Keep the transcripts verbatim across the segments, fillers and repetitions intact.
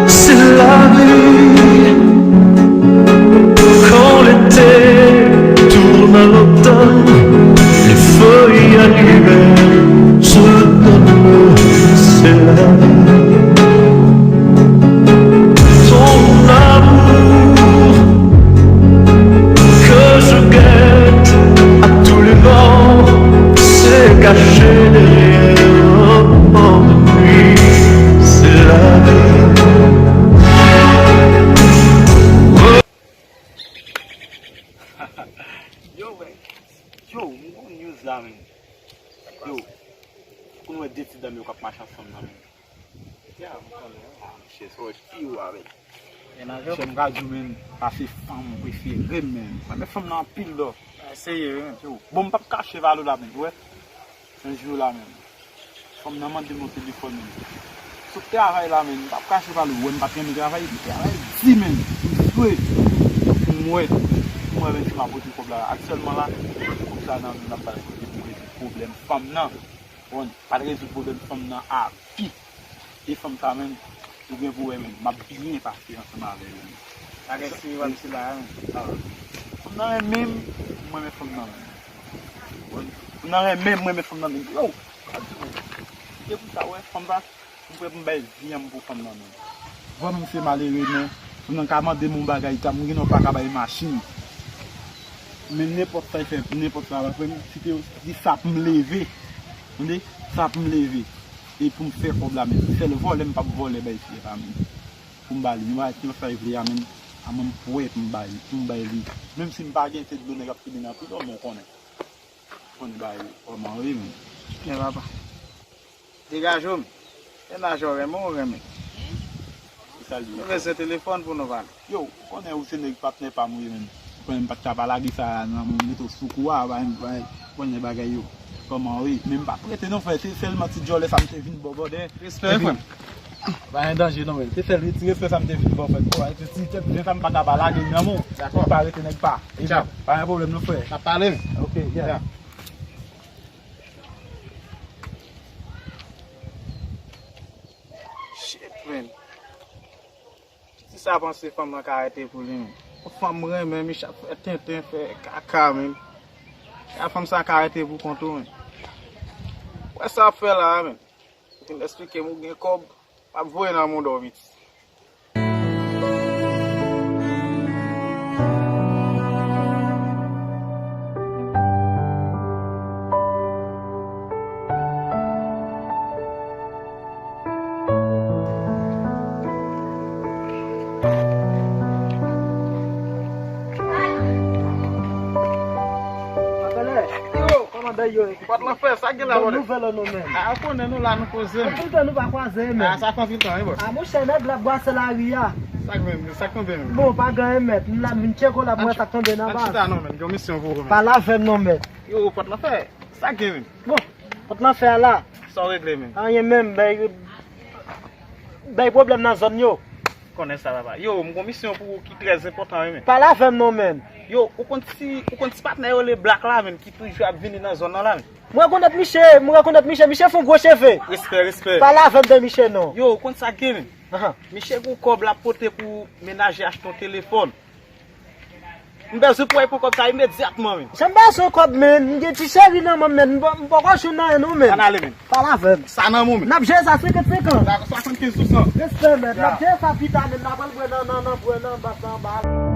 C'est la vie quand l'été tourne à l'automne, les feuilles à l'hiver se donnent, c'est la vie. Ton amour que je guette à tous les vents s'est caché derrière mon nuit, c'est la vie. Yo, men. Yo, m gon news la, men. Yo, fòk nou wè de ti dam yo k ap mache ansanm nan, men. Ya, m konnen. Ah, monchè, sa wè pi ou avè l. Monchè, m ka di w, men, sa se fanm prefere m, men. Mwen renmen fanm nan anpil, dò. Serye, wi. Yo, bon, m p ap kache valè w la, men, ou wè. Yon jou la menm, fanm nan mande m yon telefòn menm. Sot travay la menm, m p ap kache pale w, wè m pa t renmen travay, m travay di menm, m swe. Pou m wè, pou m wè menm si m ap pote kòb la. Aktyèlman la, kòb sa nan men m, l ap bay kote pou rezoud pwoblèm fanm nan. Bon, pa t rezoud pwoblèm fanm nan a vi. E fanm sa menm, ou gen pou wè menm, m ap byen pase ansanm avè l menm. Pa gen si w ap di la menm. Ah. Fanm nan renmen m, mwen renmen fanm nan menm. Fanm nan renmen m, mwen renmen fanm nan menm. Yo! Se pou sa, wè, fanm sa, m prè pou m bay vi an m pou fanm nan menm. Vrèman, m se malere, men fanm nan ka mande m yon bagay, ta m gen yon pa ka bay machin. Men nenpòt sa l fè, nenpòt sa l ap fè, si te di sa pou m leve, tande, sa pou m leve. E pou m fè kòb la, men sèl vòlè m p ap vòlè bay fi a, men pou m ba li. Men bagay ki yon sa l vle a, men a mwen m prè pou m bay, pou m bay li. Menm si m pa gen, se dlo nèg ap fini nan prizon, men w konnen. Konn bay kòman wi, men. Men papa. Degaje w, men. Mennaj ou renmen, ou renmen. Ki sa l di? Nou bezwen telefòn pou nou pale. Yo, ou konnen ou se nèg patnè pa m wi, men. Ou konnen m pa t ka pa lage sa nan men w, m mete w sou kou a, ba, ba, ou konnen bagay yo. Kòman wi, men m pa t rete non, frè, se sèlman ti djòlè sa m te vin ba w, brother. Respè, frè m. Pa gen danje non, men. Se sèl ti respè sa m te vin ba w, frè m. Bon, ti tèt byen sa m pa ka pa lage nan men w. Dakò. Nèg pa rete nèg pa. Tchao. Pa gen pwoblèm non, frè. N ap pale, men. Ok, yeah. Yeah. Shit, man. Ti sa panse fanm nan ka rete pou li, man. Yon fanm renmen, Mich ap fè tenten, fè kaka, man. Ka fanm sa ka rete pou kont ou, man. Wè sa ap fè la, man. Ou fin eksplike m ou gen kòb, ap voye nan mouda w, pitit. Yo, kòman bagay yo ye? Patnè, sa k gen la, brother? Nouvèl non, men. A, ou konnen nou la, nou poze, men. Anpil tan nou pa kwaze, men. A, sa fè anpil tan, wi, boss. A, monchè, nèg la ap brase lari a. Sa k gen, sa k tonbe, men? Bon, pa gen anyen, mèt. M la, m vin tcheke w la pou wè sa k tonbe nan baz. Ann chita non, men. Gen yon misyon pou ou, men. Pale avè m non, mèt. Yo, Patnè, sa k gen, men? Bon, Patnè a la. Sa w regle, men? Anyen menm, bay, bay pwoblèm nan zòn yo. Konnen sa, papa. Yo, m gon misyon pou ou ki trè enpòtan, wi, men. Pale avè m non, men. Yo, ou konn ti, ou konn ti patnè yo rele Black la, men, ki toujou ap vini nan zòn nan la, men. M rekonèt miche, m rekonèt miche, miche fè yon gwo cheve. Respè, respè. Pale avè m de miche non. Yo, ou konn sa k gen, men? Ahan. Miche gon kòb l ap pote pou menaje achte yon telefòn. M bezwen pou w pran kòb sa imedyatman, men. Jan m bezwen kòb, men. M gen ti cheri nan men m, men. M poko jwenn anyen non, men. Ann ale, men. Pale avè m. Sa nan men w, men. N ap jere sa senkant senkant. Dakò, swasannkenz pou san. Respè, men. N ap jere sa pita, men. N ap al bwè nan, nan, nan, bwè nan, bat nan, anba.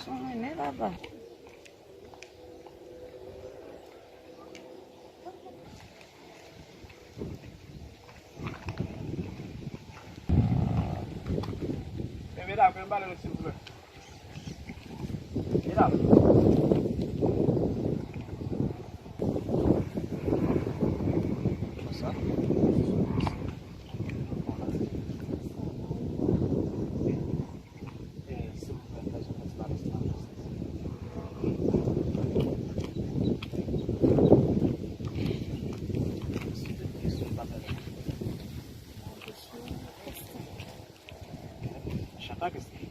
Mwen renmen laba. E medam, fè m pale nou silvouplè. Medam. Konsa. E, silvouplè, fè yon ti pale, silvouplè. Si te kesyon, pa pale. Chantal Christie.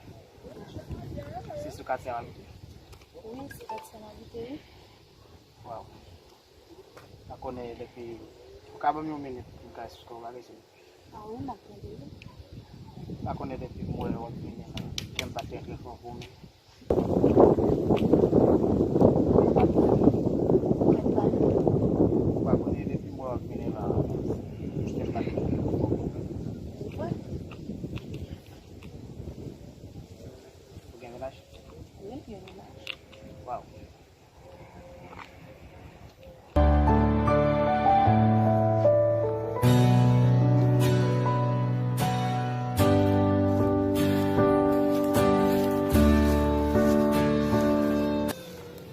Se sou katye a w abite? Wi, se katye a m abite, wi. Waw. Pa konnen depi, ou ka ban m yon minit pou m ka esplike w yon bagay, silvouplè? A wi, m ap tande w. Pa konnen depi m wè w ap vini la, kè m pa trè trè fò pou mwen. Ou pa konnen depi m wè w ap vini la, kè m pa trè trè fò pou mwen. Ou gen mennaj? Wi, m gen mennaj. Waw.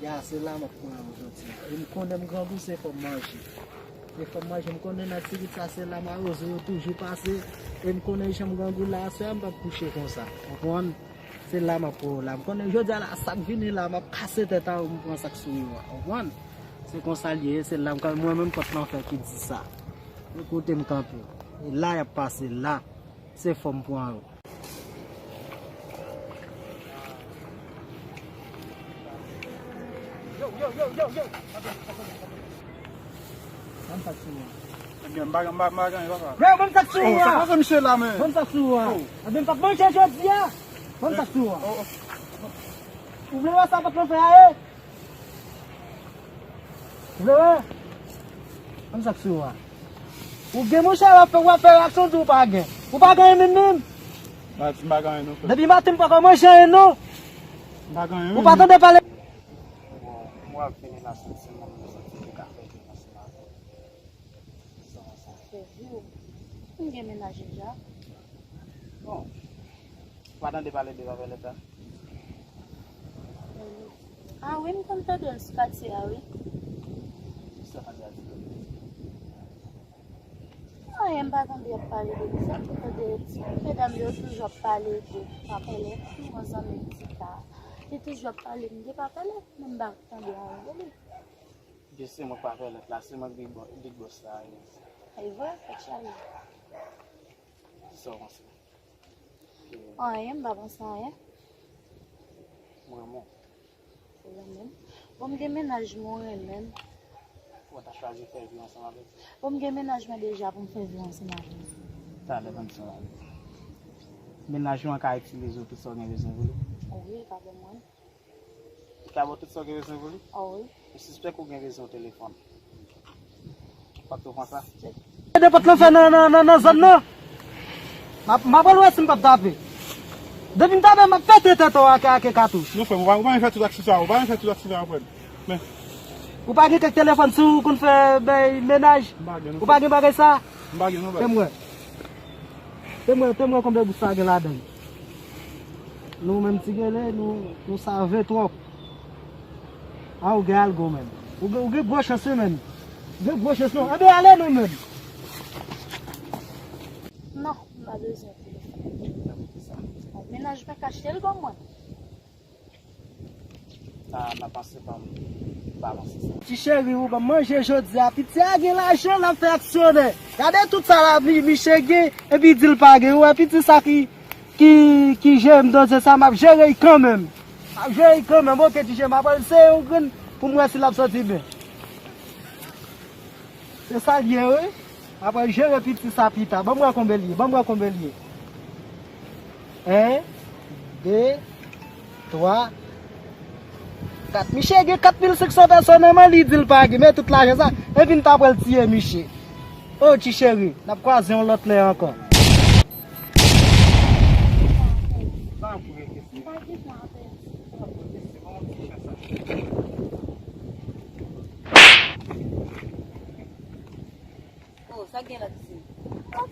Ya, se la m ap pran yo jodi a. E m konnen m grangou, se fò m manje. Se fò m manje. M konnen nan ti rit sa, se la mawozo yo toujou pase. E m konnen jan m grangou la, aswè a m p ap kouche konsa. Konprann? Se la m ap pran yo la. M konnen jodi a la, sa k vini la, m ap kase tèt a yo, m pran sa k sou yo a. Konprann? Se konsa l ye, se la m ka, mwen menm, pòt lanfè ki di sa. Ekoute m kanpe. E la y ap pase la. Se fò m pran yo. Yo, yo, yo, yo, yo. Ban m sa k sou ou a. Ebyen, m pa, m pa, m pa gen anyen, papa. Yo, ban m sa k sou ou a. Oh, sa k pase misye la, men? Ban m sa k sou ou a. Oh. Ebyen, m p ap manje jodi a. Ban m sa k sou ou a. Oh, oh. Ou vle wè sa pòt lanfè a ye? Ou vle wè? Ban m sa k sou ou a. Ou gen, monchè, w ap fè, w ap fè reyaksyon, di w pa gen. Ou pa gen menm menm. Mati, m pa gen anyen non, frè. Depi maten m poko manje anyen non. M pa gen anyen. Ou pa tande pale. Bon, mwen ap vini la, se ti moun, se ti moun ka fè vin ansanm avè w. Sa, sa. Fè vi w. M gen mennaj deja. Bon. Ou pa tande pale de Papèlèt la? Ah wi, m konn tande l sou katye a, wi. Kisa w tande a di l? Anyen, m pa tande y ap pale de li. Sa m te tande, medam yo toujou ap pale de Papèlèt, yon zanmi m Tika. Li toujou ap pale m de Papèlèt, men m pa tande anyen de li. Byen, se mwen k Papèlèt la, se mwen k Big Bo-, Big Boss la, wi. E vre, tèt chaje. Kisa w panse? Anyen, m pa panse anyen. Mwen renmen w. Ou renmen m? Bon, m gen mennaj mwen, ou renmen m. Ou ta chwazi fè vi ansanm avè l? Bon, m gen mennaj mwen deja pou m fè vi ansanm avè l. Talè, ban m sa. Mennaj ou an ka itilize w tout sa w gen bezwen pou li? Wi, li ka ban mwen. Li ka ba w tout sa w gen bezwen pou li? Ah wi. M sispèk ou gen bezwen yon telefòn. Fòk ou pran sa. Nenpòt lanfè nan, nan, nan, nan zòn nan. M ap, m ap al wè si m p ap tape. Depi m tape, m ap pete tèt ou ak, ak katouch. Non, frè m, ou pa, ou pa gen fè tout akseswa, ou pa gen fè tout akseswa, frè m. Men. Ou pa gen kèk telefòn si ou konn fè bay mennaj? M pa gen, non, frè m. Ou pa gen bagay sa? M pa gen, non, frè m. Fè m wè. Fè m wè, fè m wè konbyen gouv sa gen ladan l. Nou menm ti gele, nou, nou save twòp. A, ou gen algo menm. Ou gen, ou gen gwo chans wi menm. Ou gen gwo chans non. Anben ale nou menm. Non, m pa bezwen telefòn. Mennaj mwen ka achte l ban mwen. Sa n ap panse pa m, m pa panse sa. Ti cheri, ou ban m manje jodi a. Piti a gen lajan, l ap fè aksyonè. Gade tout sa la, mi-, miche gen, epi di l pa gen. Ou wè piti sa ki, ki, ki jere m dozye sa, m ap jere l kanmenm. M ap jere l kanmenm, oke, ti cheri, m ap al seye yon grenn pou m wè si l ap soti byen. Se sa l ye, wi. M ap al jere piti sa pita. Ban m wè konbyen l ye, ban m wè konbyen l ye. En, de, twa, kat. Miche gen kat mil senk san pèsòn nan men li, di l pa gen, men tout lajan sa, epi n ta pral tiye miche. O, ti cheri, n ap kwaze yon lòt lè ankò. Sa pou rete. M pa gen tan a pèdi. Sa gen la, Chrissy?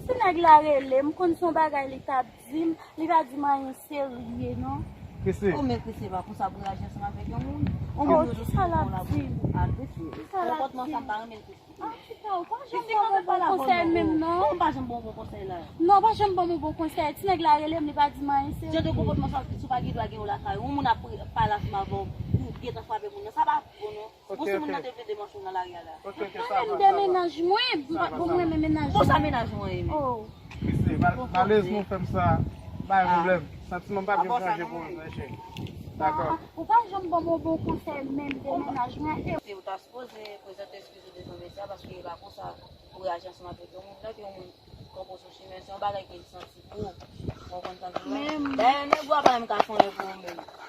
Ti nèg la rele m, m konn se yon bagay li t ap di m, li pa di m anyen serye non. Chrissy, Oh, men Chrissy, pa konsa pou reyaji ansanm avèk yon moun. Yon moun yo tou sa l ap la di m? Al Chrissy. Sa l ap Konpòtman di sa m? Pa renmen l, Chrissy. An chita, ou pa janm ban m yon bon konsèy menm non. Ou pa janm ban m bon konsèy la. Non, pa janm ban m yon bon konsèy. Ti nèg la rele m, li pa di m anyen serye. Jan de konpòtman sa, Chrissy, ou pa gen dwa gen yon lakay. Yon moun ap pale ansanm avè w, ou gentan frape moun nan. Sa pa bon non. Bon, si moun nan te vle demanche w nan lari a la. Mwen menm de mennaj mwen, m pa bon mwen menm mennaj mwen. Bon, sa mennaj mwen ye. Oh. Chrissy, malèz nou fè m sa, bay pwoblèm. Santiman m pa vle chanje pou mwen, chèche. Dakò. Ou pa janm ban m yon bon konsèy menm de mennaj mwen. Ou ta sipoze prezante eskiz ou devan mesye a, paske e pa konsa pou reyaji ansanm avèk yon moun. Lè ke yon moun konpoze w chimen, se yon bagay ke li santi pou ou. Ou konn sa m di la? Dayè, nèg ou a pa menm ka fè anyen pou ou menm.